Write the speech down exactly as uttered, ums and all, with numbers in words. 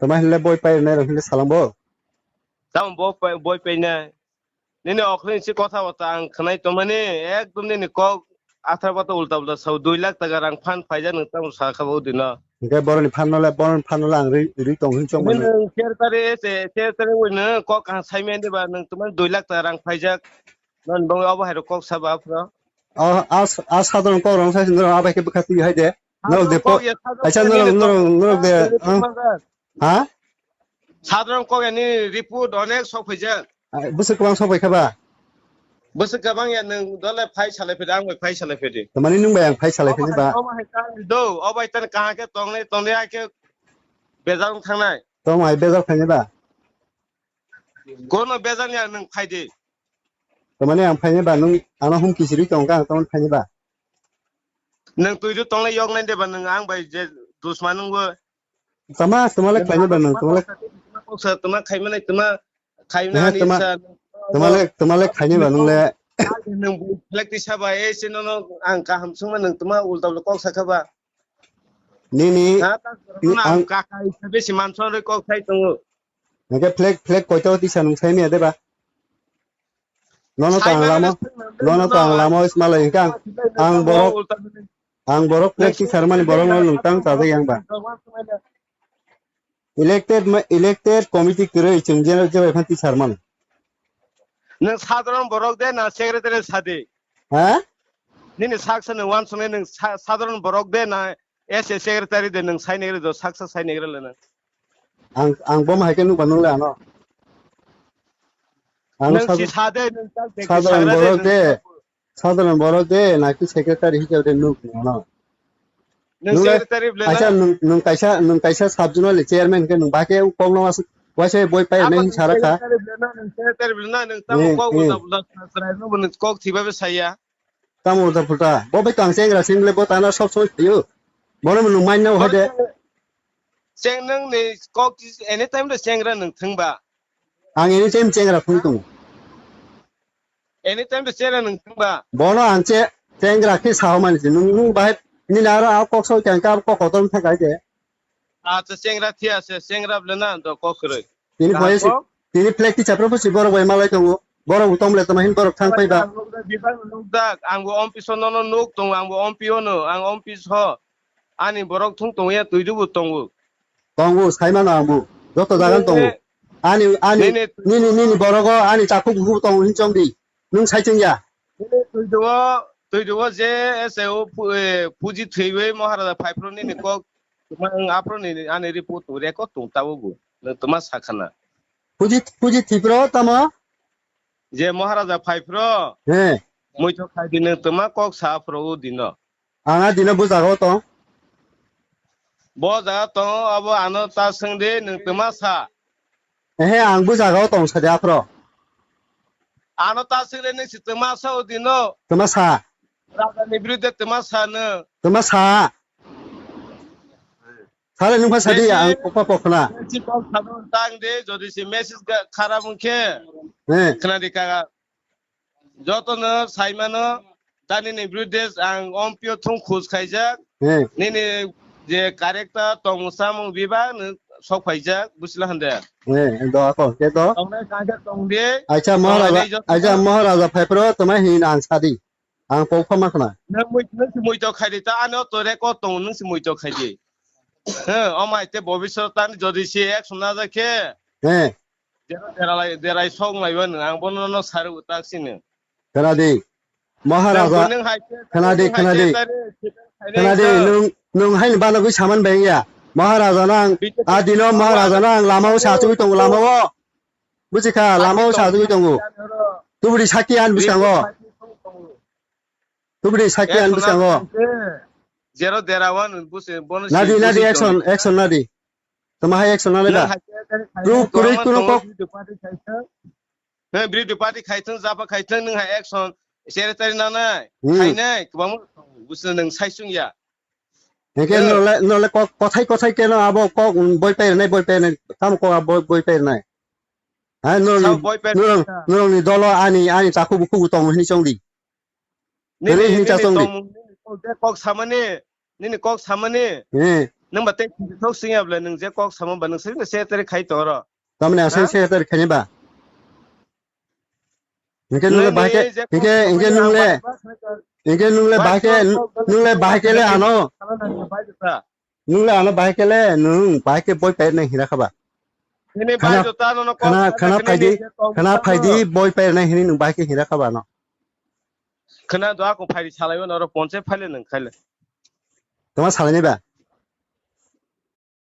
Tama hinle boi pai rwnai rok hinle salang bo. Tamo bo pai, boi painai. Nini okhorni si kotha bata ang khwnai tongmani, ekdom nini kok athar bata ulta ulta sao, dui lakh taka rang phan phaijak nwng tamo sakha bo dino. Hingke boroni phan nole, boroni phan nole ang ri, ri tong hin chong mano. Nwng secretary se, secretary wino kok kaham saimani ba nwng tongmani dui lakh taka rang phaijak. Non bong obo hai rok kok saba aphro. A, a, a sadron kok rong sai sindro abai ke bwkha twi hai de. Norok de po-, aisa norok, norok, norok de, ah. Ha? Sadron kok yani report onek sok phaijak. Ah, bwswk kwbang sok phaikha ba? Bwswk kwbang ya nwng dole phai salai phedi, ang bai phai salai phedi. Tamani nwng bai ang phai salai phedi ba? Obo hai, obo hai tang do, obo hai tang kaham khe tongnai, tongnai hai khe bejal wng thangnai. Tong hai bejal khainai ba? Kono bejal ya nwng phai di. Tamani ang phainai ba nwng ano humki siri tong kha ang tamani phainai ba? Nwng twi do tonglai yok nai de ba nwng ang bai je dusman nwng bo. Tama, tama le khlainai ba nwng, tama le. Kok sa, tama khaimani, tama khaimani. Tama le, tama le khainai ba nwng le. Nwng bu khlek tisa ba, e se nono ang kaham sungma nwng tama ulta ulta kok sakha ba. Nini, ha, ta ni ang kaka isa besi manson re kok sai tongo. Nake flag, flag koito tisa nwng sai miya de ba? Nono to ang lama, nono to ang lama is malai hingke ang, ang borok, ang borok flag tisar mani borok no nwng tang chajak yang ba. Elected ma, elected committee kwrwi chwng je, je bai phan tisar mano. Nwng sadharon borok de na secretary sadi? Ha? Nini sak sa nwng wansuknai nwng sa-, sadharon borok de na S A secretary de nwng sai nai rw do, sak sa sai nai rw le nwng. Ang, ang bo ma hai khe nukba nung le ano. Ang nwng si sa de, nwng tak de, sadharon borok de, sadharon borok de, na ki secretary hisabe de nuk ano. Nwng secretary le acha na? Nwng, nwng kaisa, nwng kaisa sub zonal chairman khe nwng ba khe kok no waisa boi pai nai hin sara kha. Secretary le na, nwng secretary le na, nwng tamo kok ulta pulta srai no, nwng kok thiba be saya. Tamo ulta pulta. Bo bai tang chengra sing le bo tana sob somoi phaio. Bono nwng mai nao hade. Cheng nwng ni kok anytime de chengra nwng thwng ba. Ang anytime chengra thwng tongo. Anytime de chengra nwng thwng ba. Bono ang che chengra khe sao mani se. Nwng, nwng bahai nini aro a kok soi kang ka kok kotor thang kai de. Acha chengra thia se, chengra bwle na do kok kwrwi. Tini phai si, tini flag tisar phro si borok bai malai tongo. Borok bo tong bwle tama hin borok thang phai ba. Bibak nukdak, ang bo M P so nono nuk tongo, ang bo M P o no, ang M P so. Ani borok thung tongo ya twi dubu tongo. Tongo, sai mano ang bo. Joto jagan tongo. Ani, ani, nini, nini, nini borogo ani chakhuk bukhuk tongo hin chong di. Nwng sai chwng ya. Twi duo, twi duo je S A O pu-, eh, puji thwiwi Maharaja phai phro nini kok. Tuma ang aphro ni ani report tu record tung tabo bu. Nwng tuma sakhana. Puji, puji thipro tamo? Je Maharaja phai phro. He. Muitu khai di nwng tuma kok sa phro u dino. Ang a dino bo jaga o tong. Bo jaga tong abo ano ta swng di nwng tuma sa. Ehe, ang bo jaga o tong sa di aphro. Ano ta swng di nwng si tuma sa u dino. Tuma sa. Raja ni biruddhe tuma sa nwng. Tuma sa. Sale nwng pha sadi ang kokma pokhna. Si kok sabo tang de, jodi si message ga kharap wngkhe. He. Khna di kaga. Joto no sai mano, tani ni biruddhe ang ompio thung khus khaijak. He. Nini je character tong samung bibak no sok phaijak, busila hande. He, do ako, ke do. Tongnai kangkhe tong di. Acha Maharaja, acha Maharaja phai phro toma hin ang sadi. Ang kok pha ma khna. Nang mui, nang si mui tok khai di ta, ano to record tong, nang si mui tok khai di. He, o mai te bobiswt tani jodi si action na ja khe. He. Dera, dera lai, derai sok mai ba nang, ang bono no sari utak sini. Khna di. Maharaja. Nang bui nang hai te, khna di, nang hai khna te di. Tari, khna di, nang, nang hai ni bana gui saman beng ya. Maharaja nang, B J P adino Maharaja nang, lama o sa tui tong lama o. Buji kha, lama o sa tui tongo. Tubudi saki an biskango. Tubudi saki an biskango. Jero dera wan busi bono. Nadi, nadi, action, action nadi. Tama hai action nale da. Proof kwrwi kuno kok. Nang bri dupati khaithang, japa khaithang, nang hai action secretary nanai. Hmm. Khainai, kwbangma busi nang saisung ya. Hingke nole, nole kok, kothai, kothai keno abo kok, um, boi pernai, boi pernai. Tamo kok abo boi, boi pernai. Ha, nole, nole, nole ni dolo ani, ani taku buku tong hini chongdi. Nini, nini tong, nini kok samani, nini kok samani. He. Nang ba tei thok sing ya bole, nang je kok samo ba nang sing se teri khai tong ro. Tamni asai Ha? se teri khai ba. Hingke nung le Nang bahai ke, ni je hingke, kok hingke samo nung le, ba, ba, hingke nung le ba, bahai ke, ba, ba, nung le bahai ke le ano. Kala nang bai ta. Nung le ano bahai ke le, nung bahai ke boi pai nang hira khaba. Nini Khana, bai jota no no khana, kok khana khana phaidi, nini je kok khana kok phaidi no. Boi pai nang hini nung bahai ke hira khaba no. Khana do ako phaidi salai no ro ponche phaile nang khaile. Tama salai ni ba?